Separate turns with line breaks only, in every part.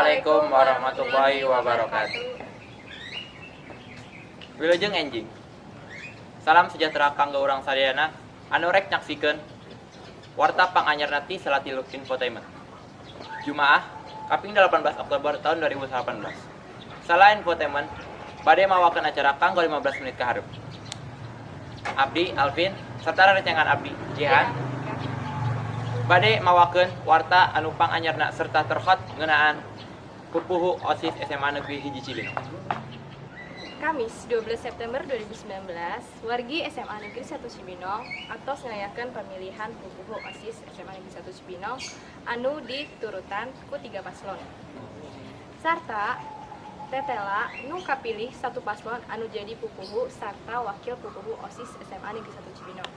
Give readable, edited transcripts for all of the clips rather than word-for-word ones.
Assalamualaikum warahmatullahi wabarakatuh. Wilujeng enjing. Salam sejahtera kanggo urang sadayana anu rek nyaksikeun warta panganyarna ti Salatilu Infotainment. Jumaah, kaping 18 Oktober tahun 2018. Salah Infotainment bade mawakeun acara kanggo 15 menit ka hareup. Abdi Alvin serta rerencangan abdi Jihan bade mawakeun warta anu panganyarna serta terhot ngeunaan pupuhu OSIS SMA Negeri 1 Cibinong.
Kamis 12 September 2019, wargi SMA Negeri 1 Cibinong atos ngayakeun pemilihan pupuhu OSIS SMA Negeri 1 Cibinong anu diturutan ku tiga paslon. Sarta tetela nu kapilih satu paslon anu jadi pupuhu sarta wakil pupuhu OSIS SMA Negeri 1 Cibinong.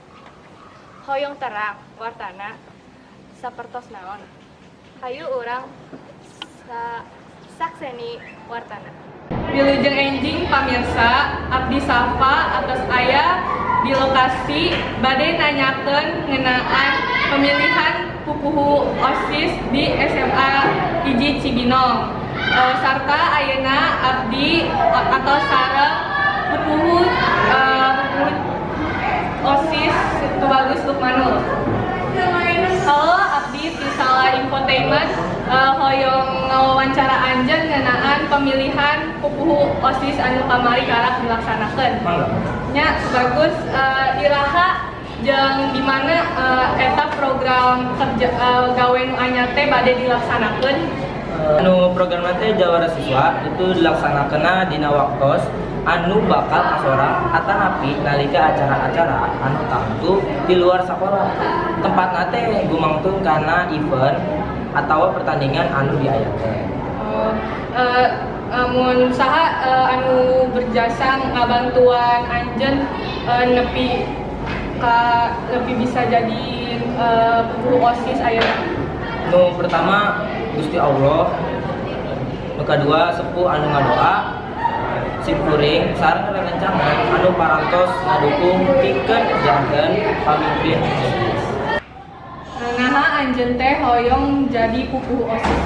Hoyong terang wartana sapertos naon? Hayu urang sakseni wartana.
Wilujeng enjing pamirsa, abdi Safa atos aya di lokasi bade nanyakeun ngeunaan pemilihan pupuhu OSIS di SMA 1 Cibinong. Sarta ayeuna abdi atos sareng pupuhu OSIS Tubagus Lukmanul. Halo, abdi ti Salah Infotainment, hoyong ngawawancara anjeun ngeunaan pemilihan pupuhu OSIS anu kamari karak dilaksanakeun. Nya bagus, iraha jeung di mana eta program kerja gawe nu anyar teh bade dilaksanakeun?
Anu program teh jawara siswa itu dilaksanakeun dina waktos anu bakal kasorang atanapi nalika acara-acara anu tangtu di luar sakola. Tempatna teh gumangtung kana event atau pertandingan anu diayakeun.
Oh, mun saha anu berjasa ngabantuan anjeun nepi ka nepi bisa jadi pupuhu OSIS ayeuna?
Nu pertama Gusti Allah, nu kadua sepuh anu ngadoa simkuring sareng rerencangan anu parantos ngadukung pikeun janten pamimpin OSIS.
Naha anjeun teh hoyong jadi pupuhu OSIS?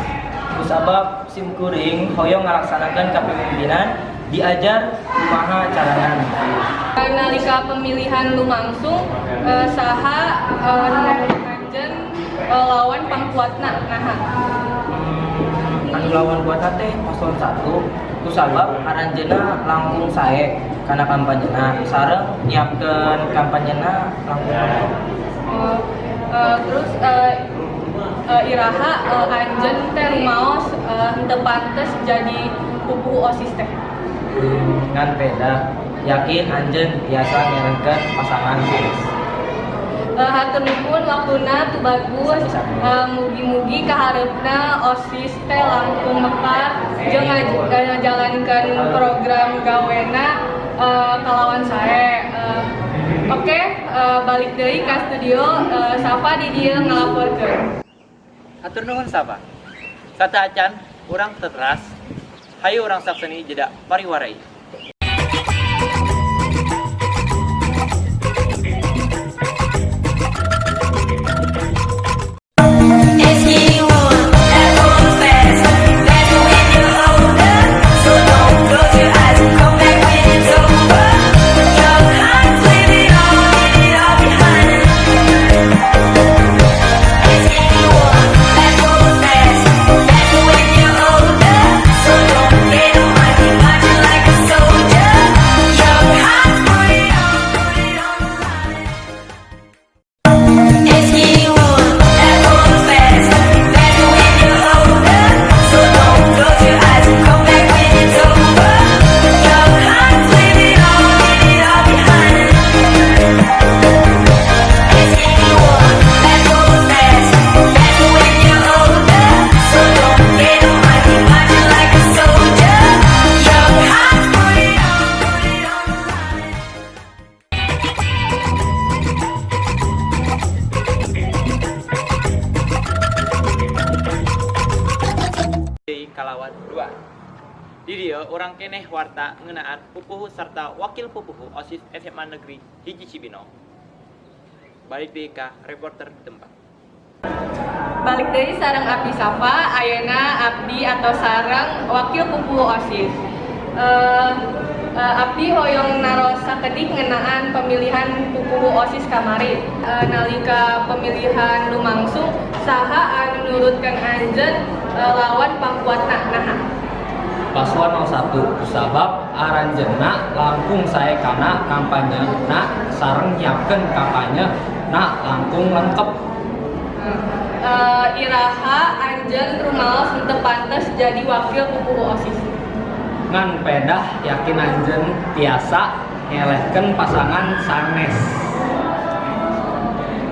Kusabab simkuring hoyong ngalaksanakeun kapemimpinan, diajar kumaha carana mimpin.
Nalika pemilihan lumangsung, saha nu anjeun lawan pangkuatna, naha?
Anu lawan kuat teh paslon 1, kusabab aranjeunna langkung sae kana kampanyena sareng nyiapkeun kampanyena langkung mantep.
Oh, terus iraha anjeun teh rumaos henteu pantes jadi pupuhu OSIS teh?
Ngan beda yakin anjeun tiasa ngerehkeun pasangan sanes.
Hatur nuhun waktuna, Tubagus.
Sami-sami.
Mugi-mugi kahareupna OSIS teh langkung mekar jeung ngajalankeun program gawena kalawan sae. Oke, balik deui ka studio, Safa di dieu ngalaporkeun.
Hatur nuhun, Safa. Sateuacan urang teras, hayu urang sakseni jeda pariwara ieu.
It's getting warm, that goes fast, faster when you're older. So don't close your eyes, come back when it's over. Young hearts, leave it all behind. It's getting warm, that goes fast, faster when you're older. So don't pay no mind, keep marching like a soldier. Young hearts, put it on the line. It's getting warm, that goes fast, faster when you're older. So don't close your eyes, come back when it's over. Young hearts, leave it all behind. It's getting warm, that goes fast, faster when you're older. So don't pay no mind, keep marching like a soldier. Young hearts, put it on the line.
Deui kalawan 2. Di dieu urang keneh warta ngeunaan pupuhu serta wakil pupuhu OSIS SMA Negeri 1 Cibinong. Balik deui ka reporter di tempat.
Balik deui sareng Abdi Safa, ayeuna Abdi atos sareng wakil pupuhu OSIS. Abdi hoyong naros sakedik ngeunaan pemilihan pupuhu OSIS kamari. Nalika pemilihan lumangsung, saha anu nurutkeun anjeun lawan pangkuatna, naha?
Paslon 01 kusabab aranjeunna langkung sae kana kampanyena sareng nyiapkeun kampanye na langkung lengkep.
Iraha anjeun rumaos henteu pantes jadi wakil pupuhu OSIS?
Ngan pedah yakin anjeun tiasa ngelehkeun pasangan sanes.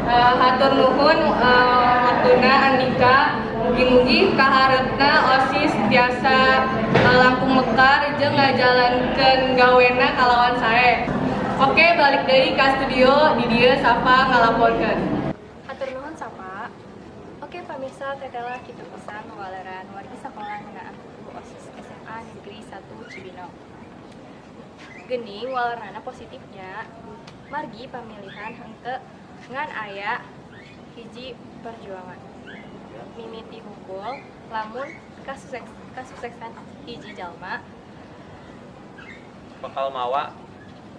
Hatur nuhun waktuna, Andika. Mugi-mugi kahareupna OSIS tiasa langkung mekar jeung ngajalankeun gawena kalawan sae. Oke, balik deui ka studio. Di dieu Safa ngalaporkeun.
Hatur nuhun, Safa. Oke pamirsa, tetela kitu pisan waleran wargi sekolah ngeunaan pupuhu OSIS SMA Negeri 1 Cibinong. Geuning waleranana positifnya, margi pamilihan henteu ngan aya hiji perjuangan. Mimiti hungkul lamun kasuksesan hiji jalma
bakal mawa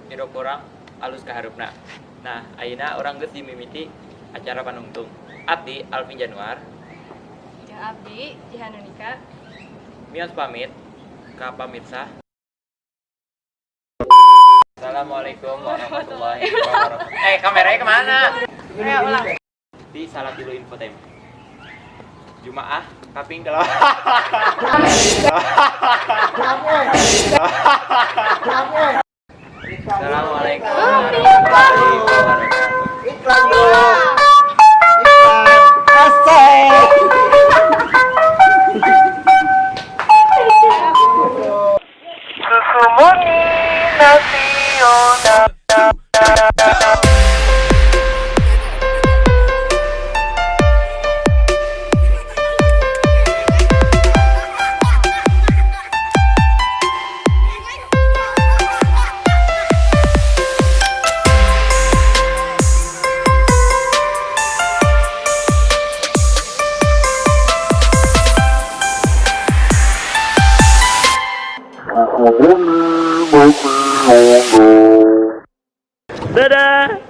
hirup urang alus ka hareupna. Nah, ayeuna urang geus dimimiti acara panungtung. Abdi Alvin Januar.
Jeung abdi Jihanunika.
Mios pamit ka pamirsa. Assalamualaikum warahmatullahi wabarakatuh. Eh, kameranya kemana?
Ayo ulang.
Di Salah Tilu Infotainment. Jumaah kaping delapan. Assalamualaikum warahmatullahi wabarakatuh.
Iklan dulu. Iklan. Asik.
Susu murni nasional.
Dadah.